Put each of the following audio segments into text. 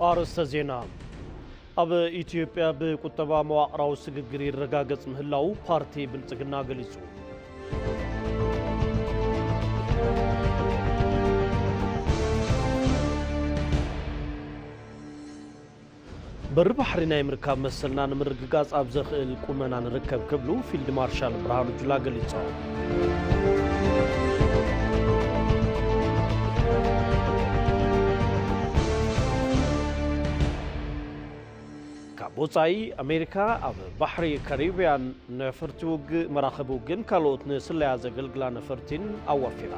ኣርእስተ ዜና። ኣብ ኢትዮጵያ ብቁጠባ መዋቕራዊ ስግግር ይረጋገጽ ምህላዉ ፓርቲ ብልጽግና ገሊጹ። በሪ ባሕሪ ናይ ምርካብ መሰልና ንምርግጋጽ ኣብ ዘኽእል ቁመና ንርከብ ክብሉ ፊልድ ማርሻል ብርሃኑ ጁላ ገሊጾም። ካብ ወጻኢ ኣሜሪካ ኣብ ባሕሪ ካሪብያን ነፈርቲ ውግእ፣ መራኸቢ ውግእን ካልኦት ንስለያ ዘገልግላ ነፈርቲን ኣዋፊራ።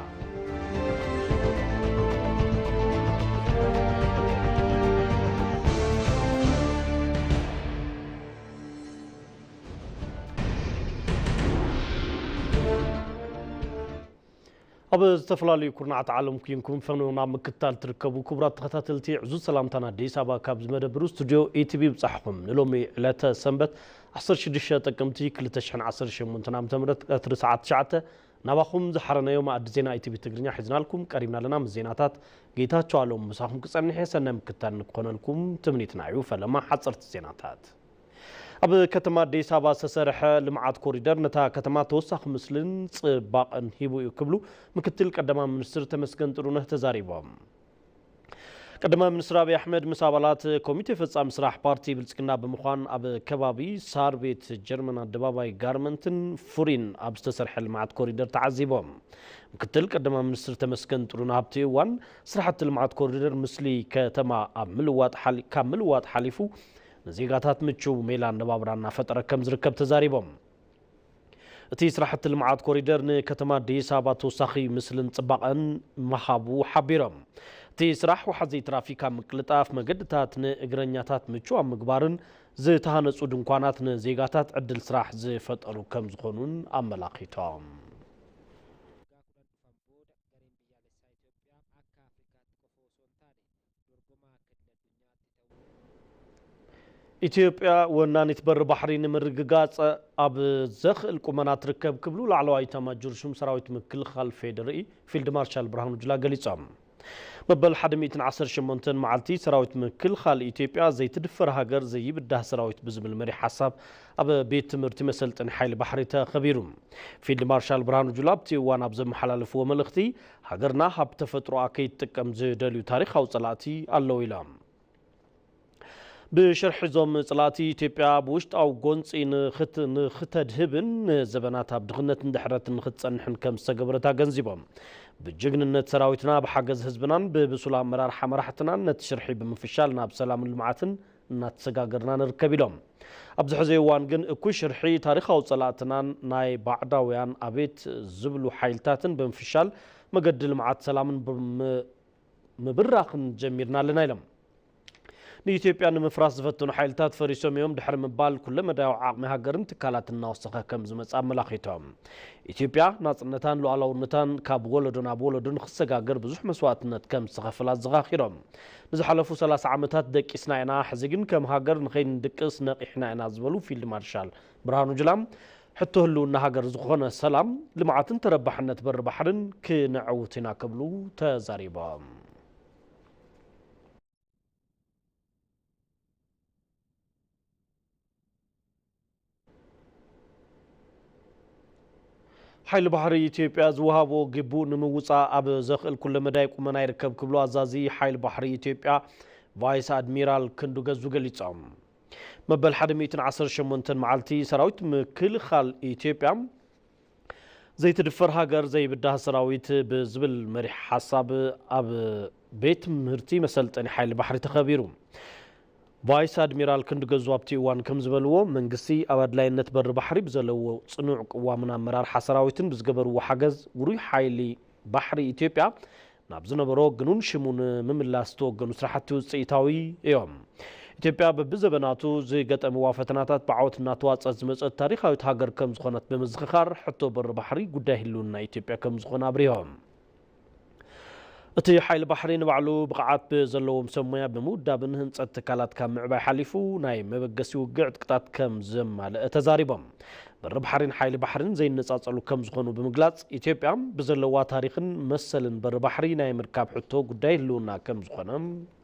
ኣብ ዝተፈላለዩ ኩርናዓት ዓለም ኩንኩም ፈነውና ምክትታል ትርከቡ ክቡራት ተኸታተልቲ ዕዙዝ ሰላምታና ኣዲስ ኣበባ ካብ ዝመደብሩ ስቱድዮ ኢቲቪ ይብጻሕኹም። ንሎሚ ዕለተ ሰንበት ዓሰርተ ሽዱሽተ ጥቅምቲ ክልተ ሽሕን ዓሰርተ ሸሞንተን ዓመተ ምህረት ቀትሪ ሰዓት ትሽዓተ ናባኹም ዝሓረናዮ መኣዲ ዜና ኢቲቪ ትግርኛ ሒዝናልኩም ቀሪብና ኣለና። ምስ ዜናታት ጌታቸው ኣሎም ምሳኹም ክጸንሕ እየ። ሰናይ ምክትታል ንክኾነልኩም ትምኒትና እዩ። ፈለማ ሓጸርቲ ዜናታት። ኣብ ከተማ ኣዲስ ኣበባ ዝተሰርሐ ልምዓት ኮሪደር ነታ ከተማ ተወሳኺ ምስልን ጽባቐን ሂቡ እዩ ክብሉ ምክትል ቀዳማይ ሚኒስትር ተመስገን ጥሩነህ ተዛሪቦም። ቀዳማይ ሚኒስትር ኣብይ ኣሕመድ ምስ ኣባላት ኮሚቴ ፈጻሚ ስራሕ ፓርቲ ብልጽግና ብምዃን ኣብ ከባቢ ሳር ቤት ጀርመን ኣደባባይ ጋርመንትን ፉሪን ኣብ ዝተሰርሐ ልምዓት ኮሪደር ተዓዚቦም። ምክትል ቀዳማይ ሚኒስትር ተመስገን ጥሩነህ ኣብቲ እዋን ስራሕቲ ልምዓት ኮሪደር ምስሊ ከተማ ኣብ ምልዋጥ ሓሊ-፣ ካብ ምልዋጥ ሓሊፉ ንዜጋታት ምቹው ሜላ ኣነባብራ እናፈጠረ ከም ዝርከብ ተዛሪቦም። እቲ ስራሕቲ ልምዓት ኮሪደር ንከተማ ኣዲስ ኣበባ ተወሳኺ ምስልን ጽባቐን ምሃቡ ሓቢሮም። እቲ ስራሕ ወሓዚ ትራፊክ ኣብ ምቅልጣፍ፣ መገድታት ንእግረኛታት ምቹው ኣብ ምግባርን ዝተሃነጹ ድንኳናት ንዜጋታት ዕድል ስራሕ ዝፈጠሩ ከም ዝኾኑን ኣመላኺቶም። ኢትዮጵያ ወናኒት በሪ ባሕሪ ንምርግጋጽ ኣብ ዘኽእል ቁመና ትርከብ ክብሉ ላዕለዋይ ኤታማጆር ሹም ሰራዊት ምክልኻል ፌዴሪኢ ፊልድ ማርሻል ብርሃኑ ጁላ ገሊጾም። መበል ሓደ ሚእትን ዓሰርተ ሸሞንተን መዓልቲ ሰራዊት ምክልኻል ኢትዮጵያ ዘይትድፈር ሃገር ዘይብዳህ ሰራዊት ብዝብል መሪሕ ሓሳብ ኣብ ቤት ትምህርቲ መሰልጠኒ ሓይሊ ባሕሪ ተኸቢሩ። ፊልድ ማርሻል ብርሃኑ ጁላ ኣብቲ እዋን ኣብ ዘመሓላለፍዎ መልእኽቲ፣ ሃገርና ሃብቲ ተፈጥሮኣ ከይትጥቀም ዝደልዩ ታሪኻዊ ጸላእቲ ኣለዉ ኢሎም። ብሸርሒ እዞም ጸላእቲ፣ ኢትዮጵያ ብውሽጣዊ ጎንጺ ንኽት-፣ ንኽተድህብን ንዘበናት ኣብ ድኽነትን ድሕረትን ንኽትጸንሕን ከም ዝተገበረት ኣገንዚቦም። ብጅግንነት ሰራዊትና፣ ብሓገዝ ህዝብናን ብብሱል ኣመራርሓ መራሕትናን ነቲ ሽርሒ ብምፍሻል ናብ ሰላምን ልምዓትን እናተሰጋገርና ንርከብ ኢሎም። ኣብዚ ሕዚ እዋን ግን እኩይ ሽርሒ ታሪኻዊ ጸላእትናን ናይ ባዕዳውያን ኣቤት ዝብሉ ሓይልታትን ብምፍሻል መገዲ ልምዓት ሰላምን ብም-፣ ምብራኽን ጀሚርና ኣለና ኢሎም። ንኢትዮጵያ ንምፍራስ ዝፈተኑ ሓይልታት ፈሪሶም እዮም ድሕሪ ምባል፣ ኩለመዳያዊ ዓቕሚ ሃገርን ትካላትን እናወሰኸ ከም ዝመጽእ ኣመላኺቶም። ኢትዮጵያ ናጽነታን ሉዓላውነታን ካብ ወለዶ ናብ ወለዶ ንኽሰጋገር ብዙሕ መስዋእትነት ከም ዝተኸፈላ ኣዘኻኺሮም። ንዝሓለፉ ሰላሳ ዓመታት ደቂስና ኢና፣ ሕዚ ግን ከም ሃገር ንኸይንድቅስ ነቒሕና ኢና ዝበሉ ፊልድ ማርሻል ብርሃኑ ጁላ፣ ሕቶ ህልውና ሃገር ዝኾነ ሰላም፣ ልምዓትን ተረባሕነት በሪ ባሕርን ክነዕውት ኢና ክብሉ ተዛሪቦም። ሓይሊ ባሕሪ ኢትዮጵያ ዝወሃቦ ግቡእ ንምውጻእ ኣብ ዘኽእል ኩለመዳይ ቁመና ይርከብ ክብሉ ኣዛዚ ሓይሊ ባሕሪ ኢትዮጵያ ቫይስ ኣድሚራል ክንዱ ገዙ ገሊጾም። መበል ሓደ ሚእትን ዓሰርተ ሸሞንተን መዓልቲ ሰራዊት ምክልኻል ኢትዮጵያ ዘይትድፈር ሃገር ዘይብዳህ ሰራዊት ብዝብል መሪሕ ሓሳብ ኣብ ቤት ትምህርቲ መሰልጠኒ ሓይሊ ባሕሪ ተኸቢሩ። ቫይስ ኣድሚራል ክንዲ ገዙ ኣብቲ እዋን ከም ዝበልዎ፣ መንግስቲ ኣብ ኣድላይነት በሪ ባሕሪ ብዘለዎ ጽኑዕ ቅዋምን ኣመራርሓ ሰራዊትን ብዝገበርዎ ሓገዝ ውሩይ ሓይሊ ባሕሪ ኢትዮጵያ ናብ ዝነበሮ ግኑን ሽሙ ንምምላስ ዝተወገኑ ስራሕቲ ውፅኢታዊ እዮም። ኢትዮጵያ በብዘበናቱ ዝገጠምዋ ፈተናታት ብዓወት እናተዋፀት ዝመፀት ታሪኻዊት ሃገር ከም ዝኾነት ብምዝኽኻር፣ ሕቶ በሪ ባሕሪ ጉዳይ ህልውና ኢትዮጵያ ከም ዝኾነ ኣብሪሆም። እቲ ሓይሊ ባሕሪ ንባዕሉ ብቕዓት ብዘለዎም ሰብ ሞያ ብምውዳብን ህንፀት ትካላት ካብ ምዕባይ ሓሊፉ ናይ መበገሲ ውግእ ዕጥቅታት ከም ዘማልአ ተዛሪቦም። በሪ ባሕሪን ሓይሊ ባሕሪን ዘይነጻጸሉ ከም ዝኾኑ ብምግላጽ፣ ኢትዮጵያ ብዘለዋ ታሪኽን መሰልን በሪ ባሕሪ ናይ ምርካብ ሕቶ ጉዳይ ህልውና ከም ዝኾነ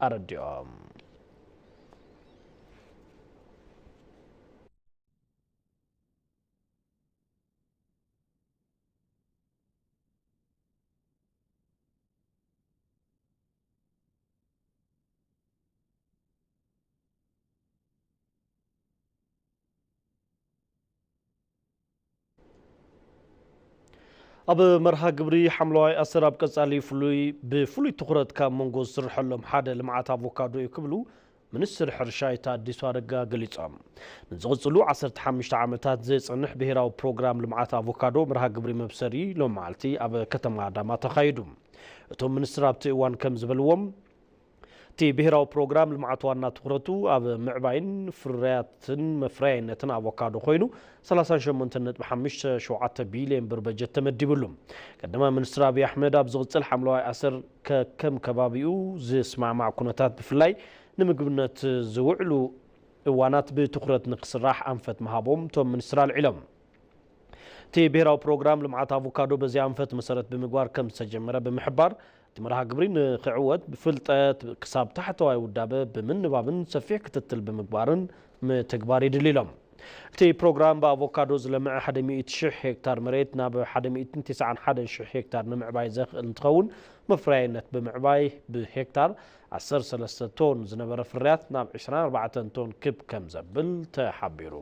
ኣረዲኦም። ኣብ መርሃ ግብሪ ሓምለዋይ ኣሰር ኣብ ቀጻሊ ፍሉይ ብፍሉይ ትኹረት ካብ መንጎ ዝስርሐሎም ሓደ ልምዓት ኣቮካዶ እዩ ክብሉ ሚኒስትር ሕርሻ ኣይተ ኣዲሱ ኣረጋ ገሊጾም። ንዝቕጽሉ ዓሰርተ ሓሙሽተ ዓመታት ዘጸንሕ ብሄራዊ ፕሮግራም ልምዓት ኣቮካዶ መርሃ ግብሪ መብሰሪ ሎም መዓልቲ ኣብ ከተማ ኣዳማ ተኻይዱ። እቶም ሚኒስትር ኣብቲ እዋን ከም ዝበልዎም፣ እቲ ብሄራዊ ፕሮግራም ልምዓት ዋና ትኹረቱ ኣብ ምዕባይን ፍርያትን መፍረያይነትን ኣቮካዶ ኮይኑ፣ ሰላሳ ሸሞንተ ነጥቢ ሓሙሽተ ሸውዓተ ቢልዮን ብር በጀት ተመዲብሉ። ቀዳማይ ሚኒስትር ኣብይ ኣሕመድ ኣብ ዝቕጽል ሓምለዋይ ኣሰር ከከም ከባቢኡ ዝስማዕማዕ ኩነታት ብፍላይ ንምግብነት ዝውዕሉ እዋናት ብትኹረት ንክስራሕ ኣንፈት ምሃቦም እቶም ሚኒስትር ኣልዒሎም። እቲ ብሄራዊ ፕሮግራም ልምዓት ኣቮካዶ በዚ ኣንፈት መሰረት ብምግባር ከም ዝተጀመረ ብምሕባር፣ እቲ መርሃ ግብሪ ንክዕወት ብፍልጠት ክሳብ ታሕተዋይ ውዳበ ብምንባብን ሰፊሕ ክትትል ብምግባርን ምትግባር የድሊ ኢሎም። እቲ ፕሮግራም ብኣቮካዶ ዝለምዐ ሓደ ሚእቲ ሽሕ ሄክታር መሬት ናብ ሓደ ሚእትን ትስዓን ሓደን ሽሕ ሄክታር ንምዕባይ ዘኽእል እንትኸውን፣ መፍረያይነት ብምዕባይ ብሄክታር ዓሰርተ ሰለስተ ቶን ዝነበረ ፍርያት ናብ ዕስራን ኣርባዕተን ቶን ክብ ከም ዘብል ተሓቢሩ።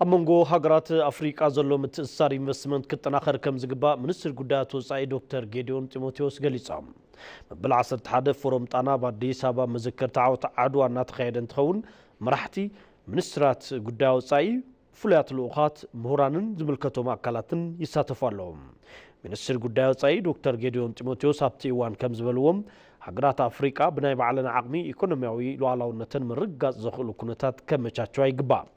ኣብ መንጎ ሃገራት ኣፍሪቃ ዘሎ ምትእስሳር ኢንቨስትመንት ክጠናኸር ከም ዝግባእ ሚኒስትር ጉዳያት ወጻኢ ዶክተር ጌዲዮን ጢሞቴዎስ ገሊጾም። መበል ዓሰርተ ሓደ ፎረም ጣና ኣብ ኣዲስ ኣበባ መዘከርታ ዓወት ዓድዋ እናተኻየደ እንትኸውን፣ መራሕቲ፣ ሚኒስትራት ጉዳይ ወጻኢ፣ ፍሉያት ልኡኻት፣ ምሁራንን ዝምልከቶም ኣካላትን ይሳተፉ ኣለዉ። ሚኒስትር ጉዳይ ወጻኢ ዶክተር ጌዲዮን ጢሞቴዎስ ኣብቲ እዋን ከም ዝበልዎም፣ ሃገራት ኣፍሪቃ ብናይ ባዕለን ዓቕሚ ኢኮኖሚያዊ ሉዓላውነተን ምርግጋጽ ዘኽእሉ ኩነታት ከመቻችዋ ይግባእ።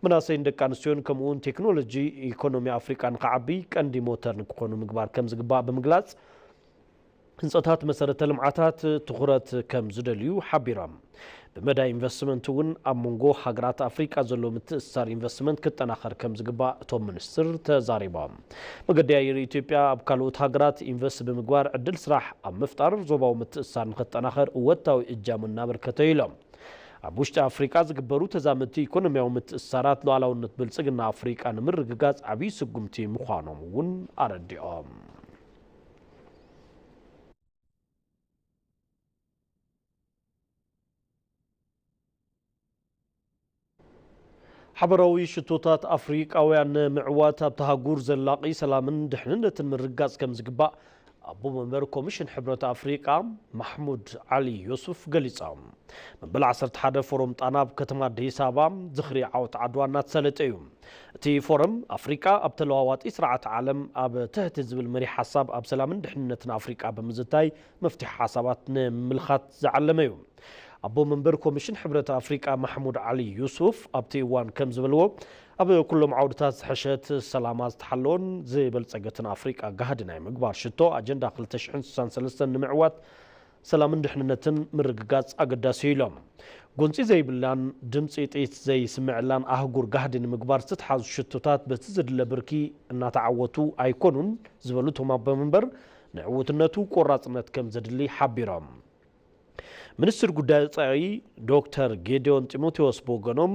መናእሰይን ደቂ ኣንስትዮን ከምኡውን ቴክኖሎጂ ኢኮኖሚ ኣፍሪቃ ንክዓቢ ቀንዲ ሞተር ንክኾኑ ምግባር ከም ዝግባእ ብምግላጽ፣ ህንጸታት መሰረተ ልምዓታት ትኹረት ከም ዝደልዩ ሓቢሮም። ብመዳይ ኢንቨስትመንት እውን ኣብ መንጎ ሃገራት ኣፍሪቃ ዘሎ ምትእስሳር ኢንቨስትመንት ክጠናኸር ከም ዝግባእ እቶም ሚኒስትር ተዛሪቦም። መገዲ ኣየር ኢትዮጵያ ኣብ ካልኦት ሃገራት ኢንቨስት ብምግባር ዕድል ስራሕ ኣብ ምፍጣር ዞባዊ ምትእስሳር ንክጠናኸር እወታዊ እጃሙ እናበርከተ ኢሎም። ኣብ ውሽጢ ኣፍሪቃ ዝግበሩ ተዛመድቲ ኢኮኖሚያዊ ምትእስሳራት ሉዓላውነት ብልጽግና ኣፍሪቃ ንምርግጋጽ ዓብዪ ስጉምቲ ምዃኖም እውን ኣረዲኦም። ሓበራዊ ሽቶታት ኣፍሪቃውያን ንምዕዋት ኣብታ ኣህጉር ዘላቒ ሰላምን ድሕንነትን ምርግጋጽ ከም ዝግባእ ኣቦ መንበር ኮሚሽን ሕብረት ኣፍሪቃ ማሕሙድ ዓሊ ዮሱፍ ገሊጾም። መበል ዓሰርተ ሓደ ፎረም ጣና ኣብ ከተማ ኣዲስ ኣበባ ዝኽሪ ዓወት ዓድዋ እናተሳለጠ እዩ። እቲ ፎረም ኣፍሪቃ ኣብ ተለዋዋጢ ስርዓት ዓለም ኣብ ትሕቲ ዝብል መሪሕ ሓሳብ ኣብ ሰላምን ድሕንነትን ኣፍሪቃ ብምዝታይ መፍትሒ ሓሳባት ንምምልኻት ዝዓለመ እዩ። ኣቦ መንበር ኮሚሽን ሕብረት ኣፍሪቃ ማሕሙድ ዓሊ ዩሱፍ ኣብቲ እዋን ከም ዝበልዎ፣ ኣብ ኩሎም ዓውድታት ዝሐሸት ሰላማ ዝተሓለወን ዝበልጸገትን ኣፍሪቃ ጋህዲ ናይ ምግባር ሽቶ ኣጀንዳ ክልተ ሽሕን ስሳን ሰለስተን ንምዕዋት ሰላምን ድሕንነትን ምርግጋጽ ኣገዳሲ እዩ ኢሎም። ጎንጺ ዘይብላን ድምጺ ጥይት ዘይስምዐላን ኣህጉር ጋህዲ ንምግባር ዝተትሓዙ ሽቶታት በቲ ዘድለ ብርኪ እናተዓወቱ ኣይኮኑን ዝበሉ እቶም ኣቦ መንበር፣ ንዕውትነቱ ቆራጽነት ከም ዘድሊ ሓቢሮም። ሚኒስትር ጉዳይ ወጻኢ ዶክተር ጌዲዮን ጢሞቴዎስ ብወገኖም፣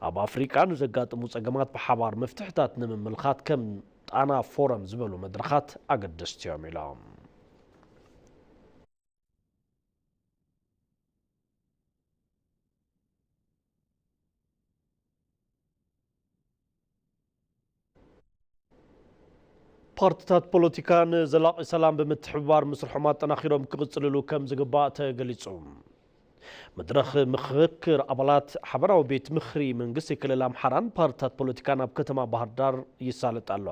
ኣብ ኣፍሪቃ ንዘጋጥሙ ጸገማት ብሓባር መፍትሕታት ንምምልኻት ከም ጣና ፎረም ዝበሉ መድረኻት ኣገደስቲ እዮም ኢሎም። ፓርትታት ፖለቲካ ንዘላቒ ሰላም ብምትሕብባር ምስርሖም ኣጠናኺሮም ክቕጽልሉ ከም ዝግባእ ተገሊጹ። መድረኽ ምኽክር ኣባላት ሓበራዊ ቤት ምኽሪ መንግስቲ ክልል ኣምሓራን ፓርትታት ፖለቲካን ኣብ ከተማ ባህር ዳር ይሳለጥ ኣሎ።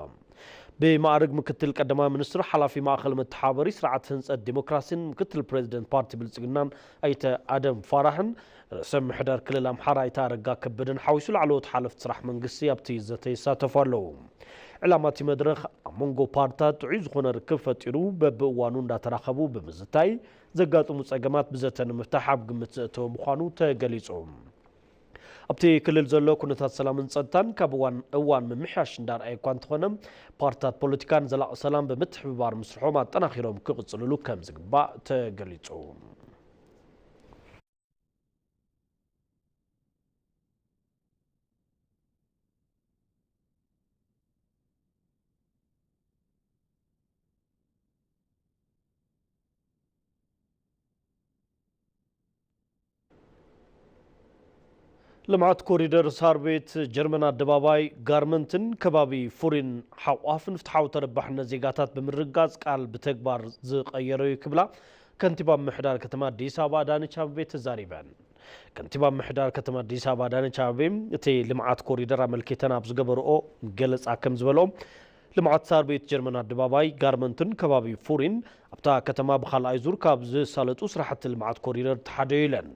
ብማዕርግ ምክትል ቀዳማይ ሚኒስትር ሓላፊ ማእኸል መተሓባበሪ ስርዓት ህንፀት ዲሞክራሲን ምክትል ፕሬዚደንት ፓርቲ ብልፅግናን ኣይተ ኣደም ፋራሕን ርእሰ ምሕዳር ክልል ኣምሓራ ኣይተ ኣረጋ ከበደን ሓዊሱ ላዕለዎት ሓለፍቲ ስራሕ መንግስቲ ኣብቲ ዘተ ይሳተፉ ኣለዉ። ዕላማ እቲ መድረኽ ኣብ መንጎ ፓርትታት ጥዑይ ዝኾነ ርክብ ፈጢሩ በብእዋኑ እንዳተራኸቡ ብምዝታይ ዘጋጥሙ ጸገማት ብዘተ ንምፍታሕ ኣብ ግምት ዘእተወ ምዃኑ ተገሊጹ። ኣብቲ ክልል ዘሎ ኩነታት ሰላምን ጸጥታን ካብ እዋን እዋን ምምሕያሽ እንዳርኣየ እኳ እንተኾነ፣ ፓርትታት ፖለቲካ ንዘላቒ ሰላም ብምትሕብባር ምስርሖም ኣጠናኺሮም ክቕጽልሉ ከም ዝግባእ ተገሊጹ። ልምዓት ኮሪደር ሳር ቤት፣ ጀርመን ኣደባባይ፣ ጋርመንትን ከባቢ ፉሪን ሓቋፍን ፍትሓዊ ተረባሕነት ዜጋታት ብምርግጋጽ ቃል ብተግባር ዝቐየረ እዩ ክብላ ከንቲባ ምምሕዳር ከተማ ኣዲስ ኣበባ ኣዳነች ኣቤቤ ተዛሪበን። ከንቲባ ምምሕዳር ከተማ ኣዲስ ኣበባ ኣዳነች ኣቤቤ እቲ ልምዓት ኮሪደር ኣመልኪተን ኣብ ዝገበርኦ ገለጻ ከም ዝበልኦ፣ ልምዓት ሳር ቤት፣ ጀርመን ኣደባባይ፣ ጋርመንትን ከባቢ ፉሪን ኣብታ ከተማ ብኻልኣይ ዙር ካብ ዝሳለጡ ስራሕቲ ልምዓት ኮሪደር እቲ ሓደ እዩ ኢለን።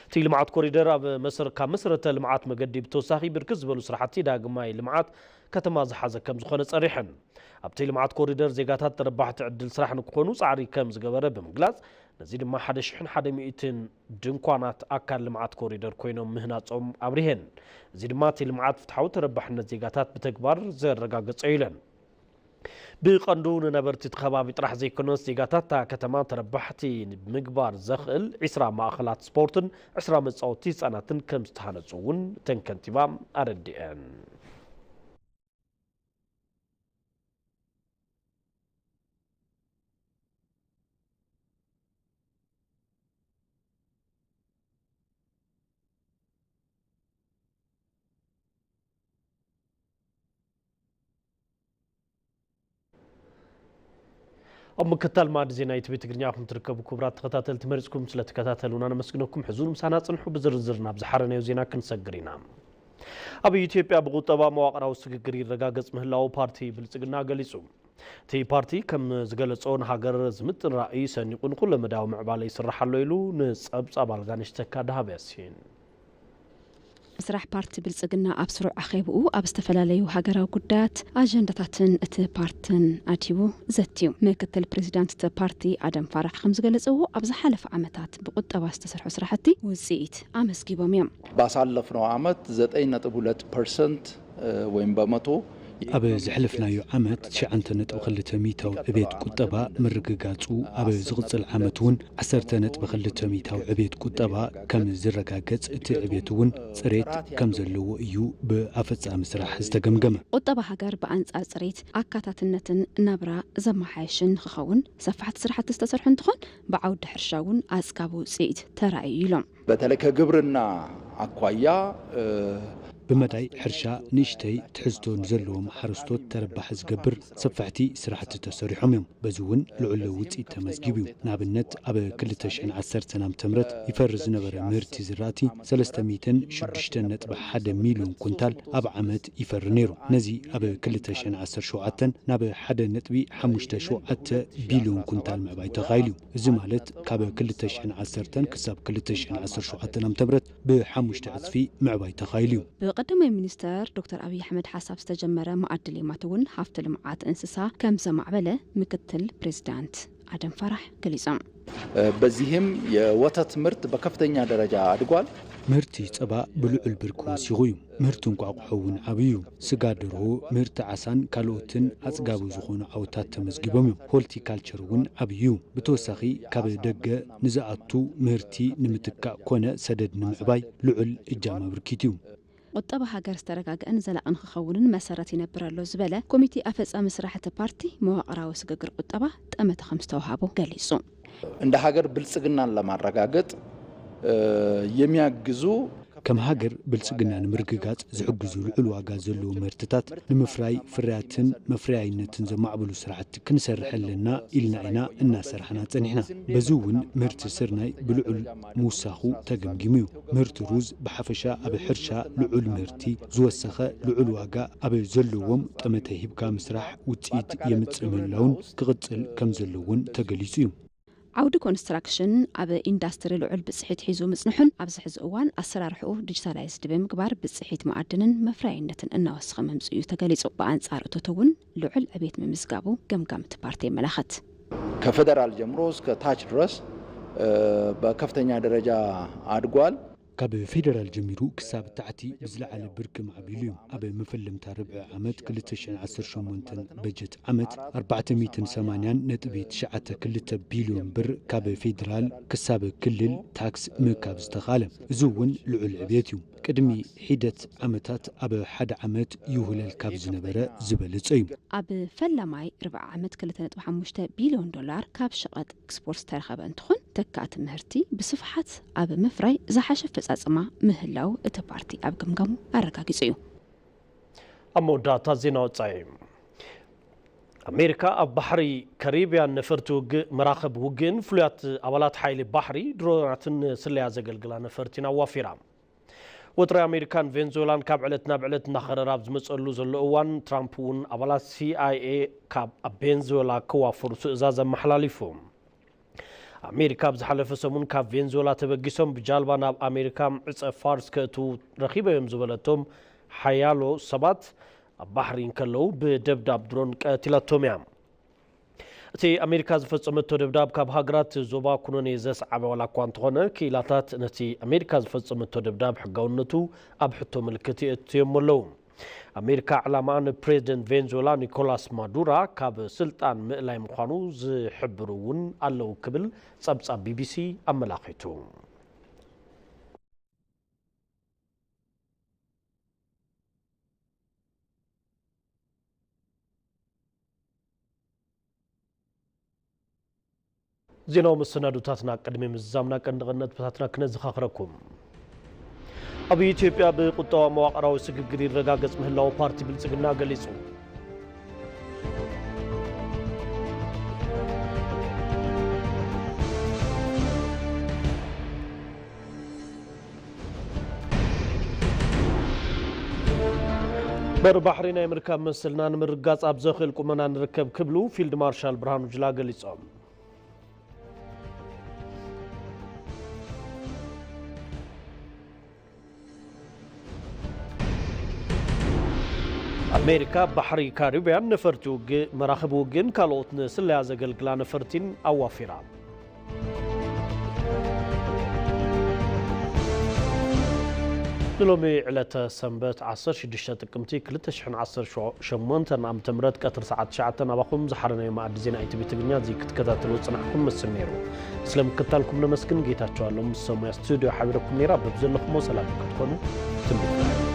እቲ ልምዓት ኮሪደር ኣብ መሰረ-፣ ካብ መሰረተ ልምዓት መገዲ ብተወሳኺ ብርክት ዝበሉ ስራሕቲ ዳግማይ ልምዓት ከተማ ዝሓዘ ከም ዝኾነ ጸሪሐን። ኣብቲ ልምዓት ኮሪደር ዜጋታት ተረባሕቲ ዕድል ስራሕ ንክኾኑ ጻዕሪ ከም ዝገበረ ብምግላጽ፣ ነዚ ድማ ሓደ ሽሕን ሓደ ሚእትን ድንኳናት ኣካል ልምዓት ኮሪደር ኮይኖም ምህናጾም ኣብሪሄን። እዚ ድማ እቲ ልምዓት ፍትሓዊ ተረባሕነት ዜጋታት ብተግባር ዘረጋገጸ እዩ ኢለን። ብቐንዱ ንነበርቲ እቲ ከባቢ ጥራሕ ዘይኮነስ ዜጋታት እታ ከተማ ተረባሕቲ ንምግባር ዘኽእል ዒስራ ማእኸላት ስፖርትን ዒስራ መጻወቲ ህጻናትን ከም ዝተሃነጹ እውን እተን ከንቲባ ኣረዲአን። ኣብ ምክታል ማዕዲ ዜና ኢቲቪ ትግርኛ ኢኹም ትርከቡ። ክቡራት ተኸታተልቲ፣ መሪጽኩም ስለ ትከታተሉና ነመስግነኩም። ሕዙ ምሳና ጽንሑ። ብዝርዝር ናብ ዝሓረናዮ ዜና ክንሰግር ኢና። ኣብ ኢትዮጵያ ብቁጠባ መዋቕራዊ ስግግር ይረጋገጽ ምህላዉ ፓርቲ ብልጽግና ገሊጹ። እቲ ፓርቲ ከም ዝገለጾ፣ ንሃገር ዝምጥን ራእይ ሰኒቑ ንኹለመዳያዊ ምዕባለ ይስራሕ ኣሎ ኢሉ። ንጸብጻብ ኣልጋነሽ ተካ፣ ደሃብ ያሲን። ስራሕ ፓርቲ ብልጽግና ኣብ ስሩዕ ኣኼብኡ ኣብ ዝተፈላለዩ ሃገራዊ ጉዳያት ኣጀንዳታትን እቲ ፓርትን ኣድሂቡ ዘትዩ። ምክትል ፕሬዚዳንት እቲ ፓርቲ ኣደም ፋራሕ ከም ዝገለጽዎ፣ ኣብ ዝሓለፈ ዓመታት ብቁጠባ ዝተሰርሑ ስራሕቲ ውጽኢት ኣመስጊቦም እዮም። ባሳለፍነው ዓመት ዘጠኝ ነጥብ ሁለት ፐርሰንት ወይም በመቶ ኣብ ዘሕለፍናዮ ዓመት ትሽዓተ ነጥቢ ክልተ ሚእታዊ ዕቤት ቁጠባ ምርግጋጹ፣ ኣብ ዝቕጽል ዓመት እውን ዓሰርተ ነጥቢ ክልተ ሚእታዊ ዕቤት ቁጠባ ከም ዝረጋገጽ፣ እቲ ዕቤት እውን ጽሬት ከም ዘለዎ እዩ ብኣፈጻሚ ስራሕ ዝተገምገመ። ቁጠባ ሃገር ብኣንጻር ጽሬት፣ ኣካታትነትን ናብራ ዘመሓየሽን ንክኸውን ሰፋሕቲ ስራሕቲ ዝተሰርሑ እንትኾን፣ ብዓውዲ ሕርሻ እውን ኣጽጋቢ ውጽኢት ተራእዩ ኢሎም። በተለይ ከግብርና ኣኳያ፣ እ፣ ብመዳይ ሕርሻ ንእሽተይ ትሕዝቶ ንዘለዎም ሓረስቶት ተረባሒ ዝገብር ሰፋሕቲ ስራሕቲ ተሰሪሖም እዮም። በዚ እውን ልዑል ውፅኢት ተመዝጊቡ እዩ። ንኣብነት፣ ኣብ ክልተ ሽሕን ዓሰርተን ዓመተ ምህረት ይፈሪ ዝነበረ ምህርቲ ዝራእቲ ሰለስተ ሚእትን ሽዱሽተን ነጥቢ ሓደ ሚልዮን ኩንታል ኣብ ዓመት ይፈሪ ነይሩ። ነዚ ኣብ ክልተ ሽሕን ዓሰርተ ሸውዓተን ናብ ሓደ ነጥቢ ሓሙሽተ ሸውዓተ ቢልዮን ኩንታል ምዕባይ ተኻኢሉ እዩ። እዚ ማለት፣ ካብ ክልተ ሽሕን ዓሰርተን ክሳብ ክልተ ሽሕን ዓሰርተ ሸውዓተን ዓመተ ምህረት ብሓሙሽተ ዕጽፊ ምዕባይ ተኻኢሉ እዩ። ብቀዳማይ ሚኒስተር ዶክተር ኣብይ ኣሕመድ ሓሳብ ዝተጀመረ መኣዲ ሌማት እውን ሃፍቲ ልምዓት እንስሳ ከም ዘማዕበለ ምክትል ፕሬዚዳንት ኣደም ፋራሕ ገሊጾም። በዚህም የወተት ምርት በከፍተኛ ደረጃ አድጓል። ምህርቲ ጸባ ብልዑል ብርኪ ወሲኹ እዩ። ምህርቲ እንቋቑሖ እውን ዓብዩ እዩ። ስጋ ደርሆ፣ ምህርቲ ዓሳን ካልኦትን ኣጽጋቢ ዝኾኑ ዓወታት ተመዝጊቦም እዮም። ሆርቲካልቸር እውን ዓብዩ እዩ። ብተወሳኺ፣ ካብ ደገ ንዝኣቱ ምህርቲ ንምትካእ ኮነ ሰደድ ንምዕባይ ልዑል እጃም ኣበርኪቱ እዩ። ቁጠባ ሃገር ዝተረጋገአን ዘላቕን ክኸውንን መሰረት ይነብር ኣሎ ዝበለ ኮሚቴ ኣፈጻሚ ስራሕ እቲ ፓርቲ፣ መዋቕራዊ ስግግር ቁጠባ ጠመተ ከም ዝተውሃቦ ገሊጹ። እንደ ሀገር ብልጽግናን ለማረጋገጥ፣ እ፣ የሚያግዙ ከም ሃገር ብልጽግና ንምርግጋጽ ዝሕግዙ ልዑል ዋጋ ዘለዎም ምህርትታት ንምፍራይ፣ ፍርያትን መፍረያይነትን ዘማዕብሉ ስራሕቲ ክንሰርሕ ኣለና ኢልና ኢና እናሰርሓና ጸኒሕና። በዚ እውን ምህርቲ ስርናይ ብልዑል ምውሳኹ ተገምጊሙ እዩ። ምህርቲ ሩዝ ብሓፈሻ ኣብ ሕርሻ ልዑል ምህርቲ ዝወሰኸ ልዑል ዋጋ ኣብ ዘለዎም ጠመተ ሂብካ ምስራሕ ውጽኢት የምጽእ ምህላውን ክቕጽል ከም ዘለዎን ተገሊጹ እዩ። ዓውዲ ኮንስትራክሽን ኣብ ኢንዳስትሪ ልዑል ብጽሒት ሒዙ ምጽንሑን ኣብዚ ሕዚ እዋን ኣሰራርሕኡ ዲጂታላይዝድ ብምግባር ብጽሒት መኣድንን መፍረያይነትን እናወሰኸ ምምጽኡ እዩ ተገሊጹ። ብኣንጻር እቶት እውን ልዑል ዕቤት ምምዝጋቡ ገምጋም እቲ ፓርቲ የመላኽት። ከፌደራል ጀምሮ እስከ ታች ድረስ፣ እ፣ በከፍተኛ ደረጃ አድጓል። ካብ ፌደራል ጀሚሩ ክሳብ ታሕቲ ብዝለዓለ ብርኪ ማዕቢሉ እዩ። ኣብ መፈለምታ ርብዒ ዓመት ክልተ ሽሕን ዓሰርተ ሸሞንተን በጀት ዓመት ኣርባዕተ ሚእትን ሰማንያን ነጥቢ ትሽዓተ ክልተ ቢልዮን ብር ካብ ፌደራል ክሳብ ክልል ታክስ ምእካብ ዝተኻለ። እዚ እውን ልዑል ዕብየት እዩ። ቅድሚ ሒደት ዓመታት ኣብ ሓደ ዓመት ይውህለል ካብ ዝነበረ ዝበለጸ እዩ። ኣብ ፈላማይ ርብዒ ዓመት ክልተ ነጥቢ ሓሙሽተ ቢልዮን ዶላር ካብ ሸቐጥ ኤክስፖርት ዝተረኸበ እንትኾን፣ ተካእ ትምህርቲ ብስፍሓት ኣብ ምፍራይ ዝሓሸ ኣፈጻጽማ ምህላው እቲ ፓርቲ ኣብ ግምጋሙ ኣረጋጊጹ እዩ። ኣብ መወዳእታ ዜና ወጻኢ። ኣሜሪካ ኣብ ባሕሪ ካሪብያን ነፈርቲ ውግእ፣ መራኽብ ውግእን ፍሉያት ኣባላት ሓይሊ ባሕሪ ድሮናትን ስለያ ዘገልግላ ነፈርቲን ኣዋፊራ። ወጥሪ ኣሜሪካን ቬንዙዌላን ካብ ዕለት ናብ ዕለት እናኸረረ ኣብ ዝመጸሉ ዘሎ እዋን፣ ትራምፕ እውን ኣባላት ሲ ኣይ ኤ ካብ ኣብ ቬንዙዌላ ክዋፈሩ ትእዛዝ ኣመሓላሊፉ። ኣሜሪካ ኣብ ዝሓለፈ ሰሙን ካብ ቬንዙዌላ ተበጊሶም ብጃልባ ናብ ኣሜሪካ ዕጸ ፋርስ ከእትዉ ረኺበዮም ዝበለቶም ሓያሎ ሰባት ኣብ ባሕሪ እንከለዉ ብደብዳብ ድሮን ቀቲላቶም እያ። እቲ ኣሜሪካ ዝፈጸመቶ ደብዳብ ካብ ሃገራት ዞባ ኩነኔ ዘስዓበ ዋላ እኳ እንተኾነ፣ ክኢላታት ነቲ ኣሜሪካ ዝፈጸመቶ ደብዳብ ሕጋውነቱ ኣብ ሕቶ ምልክት የእትዮም ኣለዉ። ኣሜሪካ ዕላማኣ ንፕሬዚደንት ቬንዙዌላ ኒኮላስ ማዱራ ካብ ስልጣን ምእላይ ምዃኑ ዝሕብሩ እውን ኣለዉ ክብል ጸብጻብ ቢ ቢ ሲ ኣመላኺቱ። ዜናዊ መሰናዶታትና ቅድሚ ምዝዛምና ቀንዲ ቀንዲ ነጥብታትና ክነዘኻኽረኩም። ኣብ ኢትዮጵያ ብቁጠባ መዋቕራዊ ስግግር ይረጋገጽ ምህላው ፓርቲ ብልጽግና ገሊጹ። በር ባሕሪ ናይ ምርካብ መሰልና ንምርጋጽ ኣብ ዘኽእል ቁመና ንርከብ ክብሉ ፊልድ ማርሻል ብርሃኑ ጁላ ገሊጾም። ኣሜሪካ ኣብ ባሕሪ ካሪብያን ነፈርቲ ውግእ፣ መራኽብ ውግእን ካልኦት ንስለያ ዘገልግላ ነፈርቲን ኣዋፊራ። ንሎሚ ዕለተ ሰንበት ዓሰርተ ሽዱሽተ ጥቅምቲ ክልተ ሽሕን ዓሰርተ ሸሞንተን ዓመተ ምህረት ቀትሪ ሰዓት ትሽዓተ ናባኹም ዝሓረናዮ መኣዲ ዜና ኢቲቪ ትግርኛ እዚ ክትከታተሉ ዝጸናሕኩም መስል ነይሩ። ስለ ምክታልኩም ነመስግን። ጌታቸው ኣለሙ ምስ ሰሙያ ስቱድዮ ሓቢረኩም ነይራ። በብዘለኹሞ ሰላም ክትኾኑ ትምኒትና እዩ።